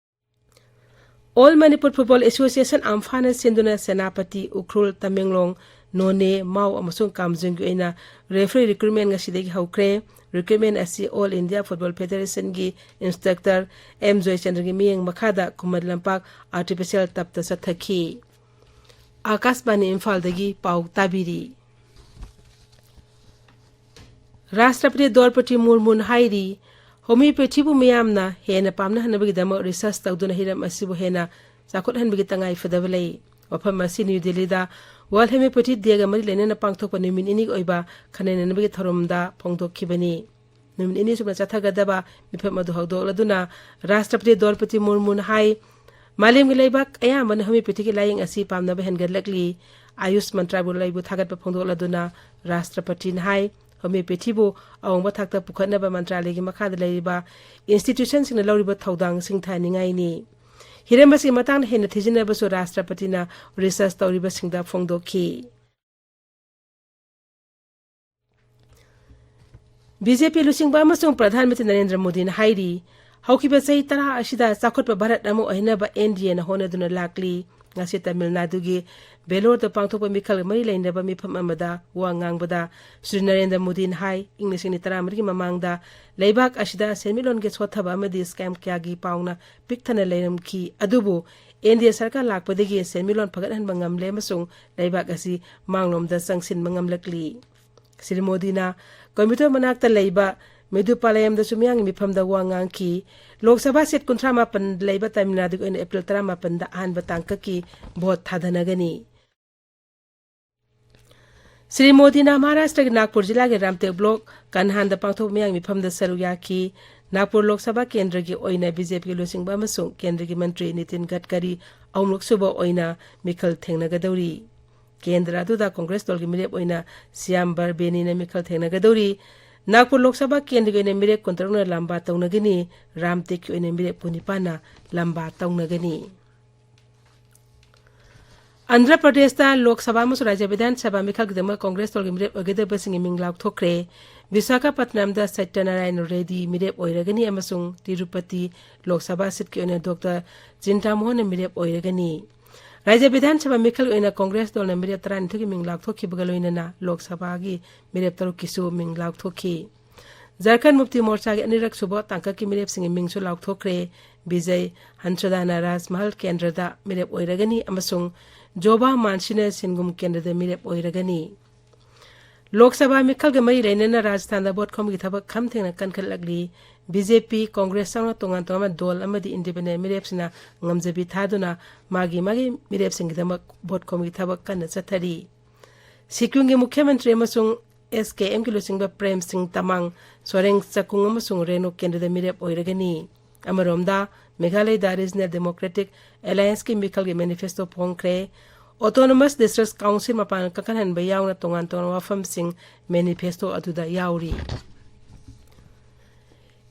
All Manipur Football Association, ꯑꯝꯐꯥꯅ ꯁꯤꯟꯗꯨꯅ ꯁꯦꯅꯥꯄꯇꯤ, ꯎꯈ꯭ꯔꯨꯜ, ꯇꯃꯦꯡꯂꯣꯡ, ꯅꯣꯅꯦ, ꯃꯥꯎ ꯑꯃꯁꯨꯡ ꯀꯥꯝꯖꯣꯡꯒꯤ ꯑꯣꯏꯅ referee recruitment ꯉꯁꯤꯗꯒꯤ ꯍꯧꯈ꯭ꯔꯦ꯫ Recruitment ꯑꯁꯤ All India Football Federationꯒꯤ instructor ꯑꯦꯝ ꯖꯣꯏꯆꯟꯗ꯭ꯔꯒꯤ ꯃꯤꯠꯌꯦꯡ ꯃꯈꯥꯗ ꯈꯨꯃꯟ ꯂꯝꯄꯥꯛ Artificial Turfꯇ ꯆꯠꯊꯈꯤ꯫ ꯑꯥꯀꯥꯁꯕꯥꯅꯤ ꯏꯝꯐꯥꯜꯗꯒꯤ ꯄꯥꯎ ꯇꯥꯕꯤꯔꯤ꯫ ꯔꯥꯁꯇ꯭ꯔꯄꯇꯤ ꯗ꯭ꯔꯧꯄꯗꯤ ꯃꯨꯔꯃꯨꯅ ꯍꯥꯏꯔꯤ, homeopathyꯕꯨ ꯃꯤꯌꯥꯝꯅ ꯍꯦꯟꯅ ꯄꯥꯝꯅꯍꯟꯅꯕꯒꯤꯗꯃꯛ research ꯇꯧꯗꯨꯅ ꯍꯤꯔꯝ ꯑꯁꯤꯕꯨ ꯍꯦꯟꯅ ꯆꯥꯎꯈꯠꯍꯟꯕꯒꯤ ꯇꯉꯥꯏ ꯐꯗꯕ ꯂꯩ꯫ ꯋꯥꯐꯝ ꯑꯁꯤ ꯅ꯭ꯌꯨ ꯗꯤꯜꯂꯤꯗ World Homeopathy Dayꯒ ꯃꯔꯤ ꯂꯩꯅꯅ ꯄꯥꯡꯊꯣꯛꯄ ꯅꯨꯃꯤꯠ ꯅꯤꯅꯤꯒꯤ ꯑꯣꯏꯕ ꯈꯟꯅ ꯅꯩꯅꯕꯒꯤ ꯊꯧꯔꯝꯗ ꯐꯣꯡꯗꯣꯛꯈꯤꯕꯅꯤ꯫ ꯅꯨꯃꯤꯠ ꯅꯤꯅꯤ ꯁꯨꯞꯅ ꯆꯠꯊꯒꯗꯕ ꯃꯤꯐꯝ ꯑꯗꯨ ꯍꯧꯗꯣꯛꯂꯗꯨꯅ ꯔꯥꯁꯇ꯭ꯔꯄꯇꯤ ꯗ꯭ꯔꯧꯄꯗꯤ ꯃꯨꯔꯃꯨꯅ ꯍꯥꯏ, ꯃꯥꯂꯦꯝꯒꯤ ꯂꯩꯕꯥꯛ ꯑꯌꯥꯝꯕꯅ homeopathyꯒꯤ ꯂꯥꯌꯦꯡ ꯑꯁꯤ ꯄꯥꯝꯅꯕ ꯍꯦꯟꯒꯠꯂꯛꯂꯤ꯫ ꯑꯥꯌꯨꯁ ꯃꯟꯇ꯭ꯔꯥꯂꯌꯕꯨ ꯊꯥꯒꯠꯄ ꯐꯣꯡꯗꯣꯛꯂꯗꯨꯅ ꯔꯥꯁꯇ꯭ꯔꯄꯇꯤꯅ ꯍꯥꯏ, homeopathyꯕꯨ ꯑꯋꯥꯡꯕ ꯊꯥꯛꯇ ꯄꯨꯈꯠꯅꯕ ꯃꯟꯇ꯭ꯔꯥꯂꯌꯒꯤ ꯃꯈꯥꯗ ꯂꯩꯔꯤꯕ institutionꯁꯤꯡꯅ ꯂꯧꯔꯤꯕ ꯊꯧꯗꯥꯡ ꯁꯤꯡꯊꯥꯅꯤꯡꯉꯥꯏꯅꯤ꯫ ꯍꯤꯔꯝ ꯑꯁꯤꯒꯤ ꯃꯇꯥꯡꯗ ꯍꯦꯟꯅ ꯊꯤꯖꯤꯟꯅꯕꯁꯨ ꯔꯥꯁꯇ꯭ꯔꯄꯇꯤꯅ research ꯇꯧꯔꯤꯕꯁꯤꯡꯗ ꯐꯣꯡꯗꯣꯛꯈꯤ꯫ ꯕꯤ ꯖꯦ ꯄꯤ ꯂꯨꯆꯤꯡꯕ ꯑꯃꯁꯨꯡ ꯄ꯭ꯔꯙꯥꯟ ꯃꯟꯇ꯭ꯔꯤ ꯅꯔꯦꯟꯗ꯭ꯔ ꯃꯣꯗꯤꯅ ꯍꯥꯏꯔꯤ, ꯍꯧꯈꯤꯕ ꯆꯍꯤ ꯇꯔꯥ ꯑꯁꯤꯗ ꯆꯥꯎꯈꯠꯄ ꯚꯥꯔꯠ ꯑꯃ ꯑꯣꯏꯍꯟꯅꯕ ꯑꯦꯟ ꯗꯤ ꯑꯦꯅ ꯍꯣꯠꯅꯗꯨꯅ ꯂꯥꯛꯂꯤ꯫ ꯉꯁꯤ ꯇꯥꯃꯤꯜ ꯅꯥꯗꯨꯒꯤ ꯚꯦꯂꯣꯔꯗ ꯄꯥꯡꯊꯣꯛꯄ ꯃꯤꯈꯜꯒ ꯃꯔꯤ ꯂꯩꯅꯕ ꯃꯤꯐꯝ ꯑꯃꯗ ꯋꯥ ꯉꯥꯡꯕꯗ ꯁ꯭ꯔꯤ ꯅꯔꯦꯟꯗ꯭ꯔ ꯃꯣꯗꯤꯅ ꯍꯥꯏ, ꯏꯪ ꯂꯤꯁꯤꯡ ꯑꯅꯤ ꯇꯔꯥꯃꯔꯤꯒꯤ ꯃꯃꯥꯡꯗ ꯂꯩꯕꯥꯛ ꯑꯁꯤꯗ ꯁꯦꯟꯃꯤꯠꯂꯣꯟꯒꯤ ꯁꯣꯠꯊꯕ ꯑꯃꯗꯤ scam ꯀꯌꯥꯒꯤ ꯄꯥꯎꯅ ꯄꯤꯛ ꯊꯟꯅ ꯂꯩꯔꯝꯈꯤ꯫ ꯑꯗꯨꯕꯨ ꯑꯦꯟ ꯗꯤ ꯑꯦ ꯁꯔꯀꯥꯔ ꯂꯥꯛꯄꯗꯒꯤ ꯁꯦꯟꯃꯤꯠꯂꯣꯟ ꯐꯒꯠꯍꯟꯕ ꯉꯝꯂꯦ ꯑꯃꯁꯨꯡ ꯂꯩꯕꯥꯛ ꯑꯁꯤ ꯃꯥꯡꯂꯣꯝꯗ ꯆꯪꯁꯤꯟꯕ ꯉꯝꯂꯛꯂꯤ꯫ ꯁ꯭ꯔꯤ ꯃꯣꯗꯤꯅ ꯀꯣꯏꯝꯕꯇꯣꯔ ꯃꯅꯥꯛꯇ ꯂꯩꯕ ꯃꯦꯗꯨꯄꯥꯂꯌꯝꯗꯁꯨ ꯃꯤꯌꯥꯝꯒꯤ ꯃꯤꯐꯝꯗ ꯋꯥ ꯉꯥꯡꯈꯤ꯫ ꯂꯣꯛ ꯁꯚꯥ ꯁꯤꯠ ꯀꯨꯟꯊ꯭ꯔꯥ ꯃꯥꯄꯟ ꯂꯩꯕ ꯇꯥꯃꯤꯜ ꯅꯥꯗꯨꯒꯤ ꯑꯣꯏꯅ ꯑꯦꯄ꯭ꯔꯤꯜ ꯇꯔꯥꯃꯥꯄꯟꯗ ꯑꯍꯥꯟꯕ ꯇꯥꯡꯀꯛꯀꯤ ꯚꯣꯠ ꯊꯥꯗꯅꯒꯅꯤ꯫ ꯁ꯭ꯔꯤ ꯃꯣꯗꯤꯅ ꯃꯍꯥꯔꯥꯁꯇ꯭ꯔꯒꯤ ꯅꯥꯒꯄꯨꯔ ꯖꯤꯂꯥꯒꯤ ꯔꯥꯝꯇꯦꯛ ꯕ꯭ꯂꯣꯛ ꯀꯟꯍꯥꯟꯗ ꯄꯥꯡꯊꯣꯛꯄ ꯃꯤꯌꯥꯝꯒꯤ ꯃꯤꯐꯝꯗ ꯁꯔꯨꯛ ꯌꯥꯈꯤ꯫ ꯅꯥꯒꯄꯨꯔ ꯂꯣꯛ ꯁꯚꯥ ꯀꯦꯟꯗ꯭ꯔꯒꯤ ꯑꯣꯏꯅ ꯕꯤ ꯖꯦ ꯄꯤꯒꯤ ꯂꯨꯆꯤꯡꯕ ꯑꯃꯁꯨꯡ ꯀꯦꯟꯗ꯭ꯔꯒꯤ ꯃꯟꯇ꯭ꯔꯤ ꯅꯤꯇꯤꯟ ꯒꯗꯀꯔꯤ ꯑꯍꯨꯝꯂꯛ ꯁꯨꯕ ꯑꯣꯏꯅ ꯃꯤꯈꯜ ꯊꯦꯡꯅꯒꯗꯧꯔꯤ꯫ ꯀꯦꯟꯗ꯭ꯔ ꯑꯗꯨꯗ ꯀꯣꯡꯒ꯭ꯔꯦꯁ ꯗꯜꯒꯤ ꯃꯤꯔꯦꯞ ꯑꯣꯏꯅ ꯁ꯭ꯌꯥꯝ ꯕꯔꯕꯦꯅꯤꯅ ꯃꯤꯈꯜ ꯊꯦꯡꯅꯒꯗꯧꯔꯤ꯫ ꯅꯥꯒꯄꯨꯔ ꯂꯣꯛ ꯁꯚꯥ ꯀꯦꯟꯗ꯭ꯔꯒꯤ ꯑꯣꯏꯅ ꯃꯤꯔꯦꯞ ꯀꯨꯟꯇꯔꯨꯛꯅ ꯂꯝꯕꯥ ꯇꯧꯅꯒꯅꯤ꯫ ꯔꯥꯝꯇꯦꯛꯀꯤ ꯑꯣꯏꯅ ꯃꯤꯔꯦꯞ ꯀꯨꯟꯅꯤꯄꯥꯟꯅ ꯂꯝꯕꯥ ꯇꯧꯅꯒꯅꯤ꯫ ꯑꯟꯙ꯭ꯔ ꯄ꯭ꯔꯗꯦꯁꯇ ꯂꯣꯛ ꯁꯚꯥ ꯑꯃꯁꯨꯡ ꯔꯥꯖ꯭ꯌ ꯕꯤꯙꯥꯟ ꯁꯚꯥ ꯃꯤꯈꯜꯒꯤꯗꯃꯛ ꯀꯣꯡꯒ꯭ꯔꯦꯁ ꯗꯜꯒꯤ ꯃꯤꯔꯦꯞ ꯑꯣꯏꯒꯗꯕꯁꯤꯡꯒꯤ ꯃꯤꯡ ꯂꯥꯎꯊꯣꯛꯈ꯭ꯔꯦ꯫ ꯕꯤꯁꯥꯈꯥꯄꯠꯅꯝꯗ ꯁꯠꯌꯅꯥꯔꯥꯌణ ꯔꯦꯗꯤ ꯃꯤꯔꯦꯞ ꯑꯣꯏꯔꯒꯅꯤ ꯑꯃꯁꯨꯡ ꯇꯤꯔꯨꯄꯇꯤ ꯂꯣꯛ ꯁꯚꯥ ꯁꯤꯠꯀꯤ ꯑꯣꯏꯅ ꯗꯣꯛꯇꯔ ꯆꯤꯟꯇꯥꯃꯣꯍꯟꯅ ꯃꯤꯔꯦꯞ ꯑꯣꯏꯔꯒꯅꯤ꯫ ꯔꯥꯖ꯭ꯌ ꯕꯤꯙꯥꯟ ꯁꯚꯥ ꯃꯤꯈꯜꯒꯤ ꯑꯣꯏꯅ ꯀꯣꯡꯒ꯭ꯔꯦꯁ ꯗꯜꯅ ꯃꯤꯔꯦꯞ ꯇꯔꯥꯅꯤꯊꯣꯏꯒꯤ ꯃꯤꯡ ꯂꯥꯎꯊꯣꯛꯈꯤꯕꯒ ꯂꯣꯏꯅꯅ ꯂꯣꯛ ꯁꯚꯥꯒꯤ ꯃꯤꯔꯦꯞ ꯇꯔꯨꯛꯀꯤꯁꯨ ꯃꯤꯡ ꯂꯥꯎꯊꯣꯛꯈꯤ꯫ ꯖꯔꯈꯟ ꯃꯨꯛꯇꯤ ꯃꯣꯔꯆꯥꯒꯤ ꯑꯅꯤꯔꯛ ꯁꯨꯕ ꯇꯥꯡꯀꯛꯀꯤ ꯃꯤꯔꯦꯞꯁꯤꯡꯒꯤ ꯃꯤꯡꯁꯨ ꯂꯥꯎꯊꯣꯛꯈ꯭ꯔꯦ꯫ ꯕꯤꯖꯩ ꯍꯟꯁꯗꯥꯅ ꯔꯥꯖꯃꯍꯜ ꯀꯦꯟꯗ꯭ꯔꯗ ꯃꯤꯔꯦꯞ ꯑꯣꯏꯔꯒꯅꯤ ꯑꯃꯁꯨꯡ ꯖꯣꯕꯥ ꯃꯥꯟꯁꯤꯅ ꯁꯤꯟꯒꯨꯝ ꯀꯦꯟꯗ꯭ꯔꯗ ꯃꯤꯔꯦꯞ ꯑꯣꯏꯔꯒꯅꯤ꯫ ꯂꯣꯛ ꯁꯚꯥ ꯃꯤꯈꯜꯒ ꯃꯔꯤ ꯂꯩꯅꯅ ꯔꯥꯖꯁꯊꯥꯟꯗ ꯚꯣꯠ ꯈꯣꯝꯕꯒꯤ ꯊꯕꯛ ꯈꯝ ꯊꯦꯡꯅ ꯀꯟꯈꯠꯂꯛꯂꯤ꯫ ꯕꯤ ꯖꯦ ꯄꯤ, ꯀꯣꯡꯒ꯭ꯔꯦꯁ ꯌꯥꯎꯅ ꯇꯣꯉꯥꯟ ꯇꯣꯉꯥꯟꯕ ꯗꯣꯜ ꯑꯃꯗꯤ ꯏꯟꯗꯤꯄꯦꯟꯗꯦꯟ ꯃꯤꯔꯦꯞꯁꯤꯡꯅ ꯉꯝꯖꯕꯤ ꯊꯥꯗꯨꯅ ꯃꯥꯒꯤ ꯃꯥꯒꯤ ꯃꯤꯔꯦꯞꯁꯤꯡꯒꯤꯗꯃꯛ ꯚꯣꯠ ꯈꯣꯝꯕꯒꯤ ꯊꯕꯛ ꯀꯟꯅ ꯆꯠꯊꯔꯤ꯫ ꯁꯤꯛꯀꯤꯝꯒꯤ ꯃꯨꯈ꯭ꯌ ꯃꯟꯇ꯭ꯔꯤ ꯑꯃꯁꯨꯡ ꯑꯦꯁ ꯀꯦ ꯑꯦꯝꯒꯤ ꯂꯨꯆꯤꯡꯕ ꯄ꯭ꯔꯦꯝ ꯁꯤꯡ ꯇꯃꯥꯡ ꯁꯣꯔꯦꯡ ꯆꯥꯀꯨꯡ ꯑꯃꯁꯨꯡ ꯔꯦꯅꯣ ꯀꯦꯟꯗ꯭ꯔꯗ ꯃꯤꯔꯦꯞ ꯑꯣꯏꯔꯒꯅꯤ꯫ ꯑꯃꯔꯣꯝꯗ, ꯃꯦꯘꯥꯂꯌꯗ ꯔꯤꯖꯅꯦꯜ ꯗꯦꯃꯣꯀ꯭ꯔꯦꯇꯤꯛ ꯑꯦꯂꯥꯌꯟꯁꯀꯤ ꯃꯤꯈꯜꯒꯤ ꯃꯦꯅꯤꯐꯦꯁꯇꯣ ꯐꯣꯡꯈ꯭ꯔꯦ꯫ ꯑꯣꯇꯣꯅꯣꯃꯁ ꯗꯤꯁꯇ꯭ꯔꯤꯛ ꯀꯥꯎꯟꯁꯤꯜ ꯃꯄꯥꯟ ꯀꯥꯈꯠꯍꯟꯕ ꯌꯥꯎꯅ ꯇꯣꯉꯥꯟ ꯇꯣꯉꯥꯟꯕ ꯋꯥꯐꯝꯁꯤꯡ ꯃꯦꯅꯤꯐꯦꯁꯇꯣ ꯑꯗꯨꯗ ꯌꯥꯎꯔꯤ꯫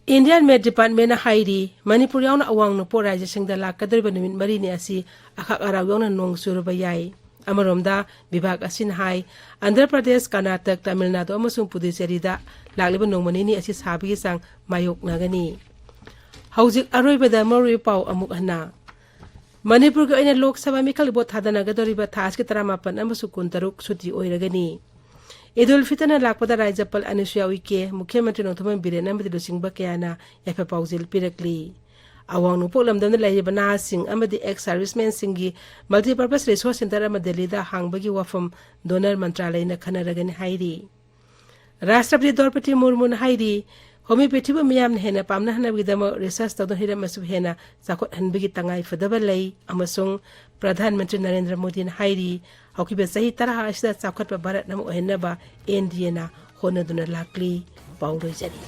ꯏꯟꯗꯤꯌꯥꯟ ꯃꯦꯠ ꯗꯤꯄꯥꯔꯠꯃꯦꯟꯅ ꯍꯥꯏꯔꯤ, ꯃꯅꯤꯄꯨꯔ ꯌꯥꯎꯅ ꯑꯋꯥꯡ ꯅꯣꯡꯄꯣꯛ ꯔꯥꯖ꯭ꯌꯁꯤꯡꯗ ꯂꯥꯛꯀꯗꯧꯔꯤꯕ ꯅꯨꯃꯤꯠ ꯃꯔꯤꯅꯤ ꯑꯁꯤ ꯑꯈꯥꯛ ꯑꯔꯥꯎ ꯌꯥꯎꯅ ꯅꯣꯡ ꯆꯨꯔꯕ ꯌꯥꯏ꯫ ꯑꯃꯔꯣꯝꯗ, ꯕꯤꯚꯥꯒ ꯑꯁꯤꯅ ꯍꯥꯏ, ꯑꯟꯙ꯭ꯔ ꯄ꯭ꯔꯗꯦꯁ, ꯀꯔꯅꯥꯇꯛ, ꯇꯥꯃꯤꯜ ꯅꯥꯗꯨ ꯑꯃꯁꯨꯡ ꯄꯨꯗꯨꯆꯦꯔꯤꯗ ꯂꯥꯛꯂꯤꯕ ꯅꯣꯡꯃ ꯅꯤꯅꯤ ꯑꯁꯤ ꯁꯥꯕꯒꯤ ꯆꯥꯡ ꯃꯥꯌꯣꯛꯅꯒꯅꯤ꯫ ꯍꯧꯖꯤꯛ ꯑꯔꯣꯏꯕꯗ ꯃꯔꯨꯑꯣꯏꯕ ꯄꯥꯎ ꯑꯃꯨꯛ ꯍꯟꯅ꯫ ꯃꯅꯤꯄꯨꯔꯒꯤ ꯑꯣꯏꯅ ꯂꯣꯛ ꯁꯚꯥ ꯃꯤꯈꯜꯒꯤ ꯚꯣꯠ ꯊꯥꯗꯅꯒꯗꯧꯔꯤꯕ ꯊꯥ ꯑꯁꯤꯒꯤ ꯇꯔꯥꯃꯥꯄꯟ ꯑꯃꯁꯨꯡ ꯀꯨꯟꯇꯔꯨꯛ ꯁꯨꯇꯤ ꯑꯣꯏꯔꯒꯅꯤ꯫ ꯏꯗꯨꯜ ꯐꯤꯇꯔꯅ ꯂꯥꯛꯄꯗ ꯔꯥꯖ꯭ꯌꯄꯥꯜ ꯑꯅꯨꯁꯨꯏꯌꯥ ꯎꯏꯀꯦ, ꯃꯨꯈ꯭ꯌ ꯃꯟꯇ꯭ꯔꯤ ꯅꯣꯡꯊꯣꯝꯕꯝ ꯕꯤꯔꯦꯟ ꯑꯃꯗꯤ ꯂꯨꯆꯤꯡꯕ ꯀꯌꯥꯅ ꯌꯥꯏꯐ ꯄꯥꯎꯖꯦꯜ ꯄꯤꯔꯛꯂꯤ꯫ ꯑꯋꯥꯡ ꯅꯣꯡꯄꯣꯛ ꯂꯝꯗꯝꯗ ꯂꯩꯔꯤꯕ ꯅꯍꯥꯁꯤꯡ ꯑꯃꯗꯤ ꯑꯦꯛꯁ ꯁꯥꯔꯚꯤꯁꯃꯦꯟꯁꯤꯡꯒꯤ ꯃꯜꯇꯤꯄꯔꯄꯁ ꯔꯤꯁꯣꯔꯁ ꯁꯦꯟꯇꯔ ꯑꯃ ꯗꯦꯜꯂꯤꯗ ꯍꯥꯡꯕꯒꯤ ꯋꯥꯐꯝ ꯗꯣꯅꯔ ꯃꯟꯇ꯭ꯔꯥꯂꯌꯅ ꯈꯟꯅꯔꯒꯅꯤ ꯍꯥꯏꯔꯤ꯫ ꯔꯥꯁꯇ꯭ꯔꯄꯇꯤ ꯗ꯭ꯔꯧꯄꯗꯤ ꯃꯨꯔꯃꯨꯅ ꯍꯥꯏꯔꯤ, ꯍꯣꯃꯤꯑꯣꯄꯦꯊꯤꯕꯨ ꯃꯤꯌꯥꯝꯅ ꯍꯦꯟꯅ ꯄꯥꯝꯅꯍꯟꯅꯕꯒꯤꯗꯃꯛ ꯔꯤꯁꯔꯆ ꯇꯧꯗꯨꯅ ꯍꯤꯔꯝ ꯑꯁꯤꯕꯨ ꯍꯦꯟꯅ ꯆꯥꯎꯈꯠꯍꯟꯕꯒꯤ ꯇꯉꯥꯏ ꯐꯗꯕ ꯂꯩ ꯑꯃꯁꯨꯡ ꯄ꯭ꯔꯙꯥꯟ ꯃꯟꯇ꯭ꯔꯤ ꯅꯔꯦꯟꯗ꯭ꯔ ꯃꯣꯗꯤꯅ ꯍꯥꯏꯔꯤ, ꯍꯧꯈꯤꯕ ꯆꯍꯤ ꯇꯔꯥ ꯑꯁꯤꯗ ꯆꯥꯎꯈꯠꯄ ꯚꯥꯔꯠ ꯑꯃ ꯑꯣꯏꯍꯟꯅꯕ ꯑꯦꯟ ꯗꯤ ꯑꯦꯅ ꯍꯣꯠꯅꯗꯨꯅ ꯂꯥꯛꯂꯤ꯫ ꯄꯥꯎ ꯂꯣꯏꯖꯔꯦ꯫